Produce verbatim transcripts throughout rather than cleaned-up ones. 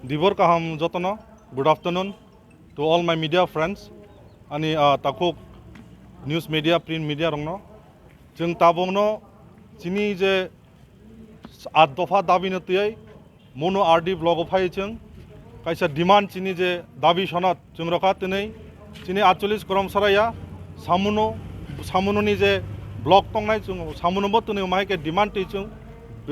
Dibor kaham jotono, good afternoon to all my media friends, ani, ah, takhuk news media, print media rokno. Chwng tabukno chini je at dopha dabi no twiwi Mono R D block o phai chwng kaisa demand chini je dabi sonat chwng rokha tini chini atcholish korom saraya samuno samuno ni je block tongnai chwng samuno bo tini mai ke demand twi chwng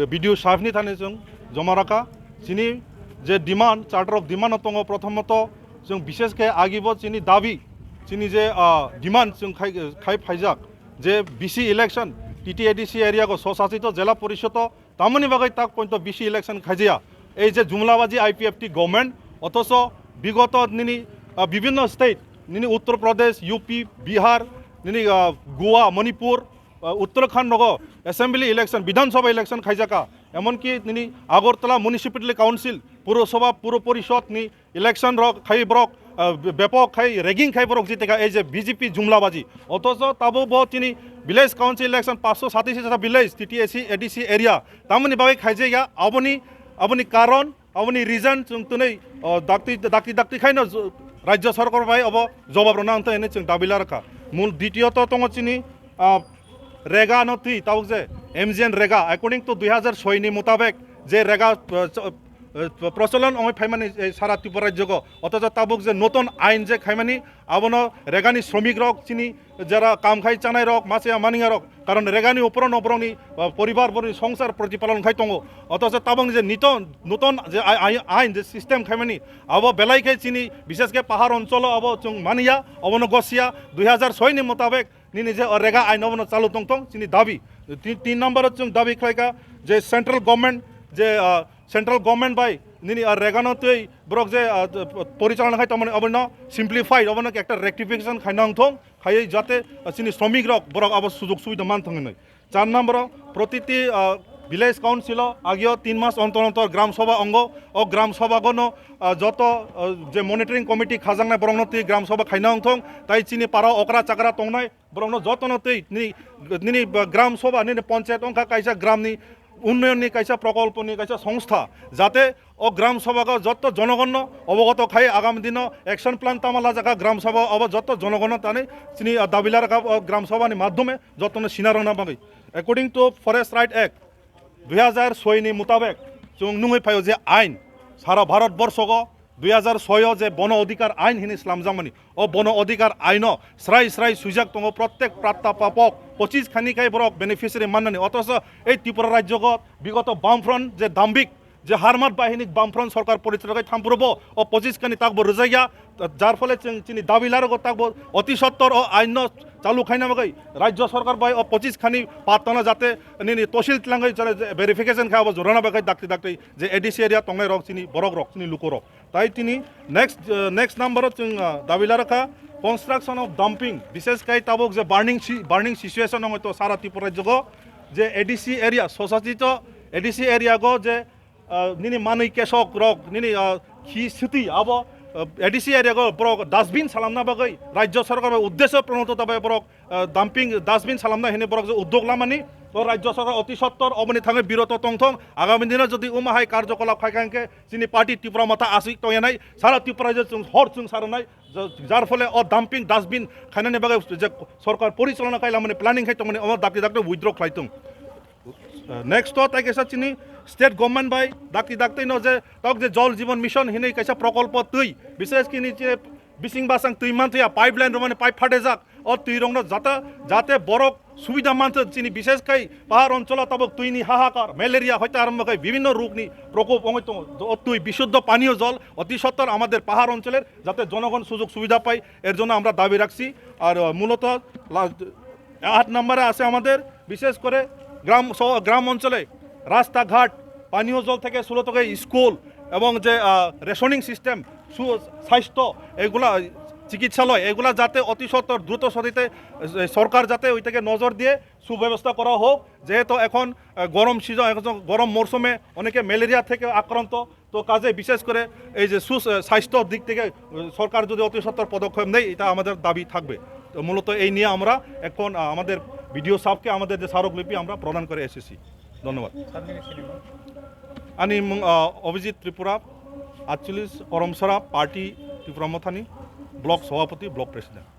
B D O sahib ni thani chwng joma rakha chini je demand charter of demand no tongo prothomot chwng bishesh khe agi bo chini dabi chini je, ah, demand chwng khai, khai phaijak je B C election T T A D C area go swsachito jela porishod o tamoni bagwi tak pointo B C election khaijaya. Ei je jumlabaji I P F T government, othocho bigoto nini, ah, bibhinno state, nini Uttar Pradesh, U P, Bihar, nini, ah, Goa, Manipur, ah, Uttarakhand rogo assembly election, Bidhan Sabha election khaijaka. Emonki nini Agartala Municipality Council, Purosabha, Puro Porishod ni election rok khai borok, ah, be-, bepok khai rigging khai borok jiteka ei je B J P jumlabaji. Othocho tabuk bo chini village council election paanch sho satais ta village T T A C A D C area tamoni bagwi khaijaya aboni, aboni karon, aboni reason chwng twnwi, oh, dakti, dakti, dakti khaino ju-, Rajya Sarkar bai abo jobab rwna wngthai hinwi chwng dabi larwkha. Mul ditiyoto tongo chini, ah, rega no twi tabuk je M G N rega according to dui hazar soi ni mutabek je rega, ah, cho-, eh, procholon wngwi phaimani, eh, sara Tripura rajyogo. Othocho tabuk je noton ain je khaimani, abono regani sromik rok chini jara kam khai chanai rok, masiya maniya rok, karon regani uporo no borokni, ah, poribar borokni songsar protipalon khai tongo. Othocho tabuk je nito-, noton je ai-, ai-, ain je system khaimani, abo belai khe chini bishesh khe pahar oncholo abo chwng maniya, abono gosiya. Dui hazar soi ni mutabek nini je o rega ain obono chalu tongthong chini dabi. Tin, tin number o chwng dabi khlaikha je central government je, ah, central government bai nini, ah, rega no twi borok je, ah, porichalona khai tongmani obono simplify, obono ekta rectification khaina wngthong, khaiwi jate, ah, chini sromik rok borok abo sujog subida manthong hinwi. Char number o protiti, ah, village council o agio tin mas ontor ontor gram sabha ongo, o gram sabha gono, ah, joto, ah, je monitoring committee khajaknai borokno twi gram sabha khaina wngthong, tai chini para okra chakra tongnai, borokno jotono twi nini, nini gram sabha, nini panchayat wngkha kaisa gramni unnayonni kaisa prokolponi kaisa songstha, jate o gram sabha o joto jonogonno obogoto khai agami dino action plan tama lajakha gram sabha obo joto jonogonno tani chini, ah, dabi larwkha o gram sabhani madhyome jotono sina rwna bagwi. According to Forest Right Act dui hazar soi ni mutabek chwng nungwi phaio je ain sara Bharat borsogo dui hazar soi o je bono odhikar ain hinwi slamjakmani, o bono odhikar aino srai srai swijak tongo, prottek pratta papok pochis khani khai borok beneficiary mannani. Othocho ei Tripura rajyogo bigoto Bamfront je dambik je harmat bahinik Bamfront sorkar porichalok khai thampuro bo o pochis khani takbo rwjakya, jar phole chwng chini dabi larwgo takbo oti sottor o aino chalu khaina bagwi rajyo sorkar bai o pochis khani pattana jate nini tosil tlangwi jate verification khai abo jorana bagwi dakti dakti je A D C area tongnai rok chini borok rok chini luko rok. Tai tini next, eh, next number o chwng, ah, dabi larwkha construction of dumping, bishesh khai tabuk je burning si-, burning situation wngwi to sara Tripura rajyogo je A D C area, swsachito A D C area go je, ah, nini manwi kesok rok, nini, ah, khi swtwi abo, ah, A D C area go borok dustbin salamna bagwi rajyo sorkar bai uddesho pranodota bai borok ah, dumping dustbin salamna hini borok je uddog lamani, to rajyo sorkar oti sottor oboni thangwi biroto tongthong. Agami dino jodi omo hai karjokolap khai kha hwnkhe chini party Tipra Motha aswk tongyanai, sara Tripura je chwng hor chwng sarwnai, ja-, jar phole o dumping dustbin khainani bagwi je sorkar porichalona khai lamani planning khai tongmani omo dakti dakti withdraw khlai tong. Uh, next to tai kaisa chini state government bai dakti dakti no je tok je Jal Jeevan Mission hinwi kaisa prokolpo twi, bishesh kini je bising basang twi manthiya pipeline romani pipe phatejak, o twi rokno jata jate borok subida manthok chini bishesh khai pahar oncholo tabok twini hahakar, malaria hoite arombo khai bibhinno rokni prokop wngwi tongo. O twi bishuddho paniyo jol oti sottor amader pahar oncholer jate jonogon sujog subida pai, er jonno amra dabi rakchi. Ar, uh, muloto la-, আট নম্বরে আছে আমাদের বিশেষ করে গ্রাম শহ-, গ্রাম অঞ্চলে রাস্তাঘাট, পানীয় জল থেকে শুরু থেকে স্কুল এবং যে, আহ, রেশনিং সিস্টেম, সু-, স্বাস্থ্য, এগুলা, চিকিৎসালয়, এগুলা যাতে অতি সত্বর দ্রুত গতিতে, এ, সরকার যাতে ওই থেকে নজর দিয়ে সুব্যবস্থা করা হোক। যেহেতু এখন, আহ, গরম সিজন, এখন গরম মরশুমে অনেকে ম্যালেরিয়া থেকে আক্রান্ত, তো কাজে বিশেষ করে এই যে সুস-, আহ, স্বাস্থ্যর দিক থেকে, আহ, সরকার যদি অতি সত্বর পদক্ষেপ নেয়, এটা আমাদের দাবি থাকবে। তো মূলত এই নিয়ে আমরা এখন, আহ, আমাদের বিডিও সাহেবকে আমাদের যে স্মারকলিপি আমরা প্রদান করে এসেছি। ধন্যবাদ। Ani mung, ah, Abhijit Tripura, আটচল্লিশ Karamsara Party Tipra Mothani, Block সভাপতি, Block President.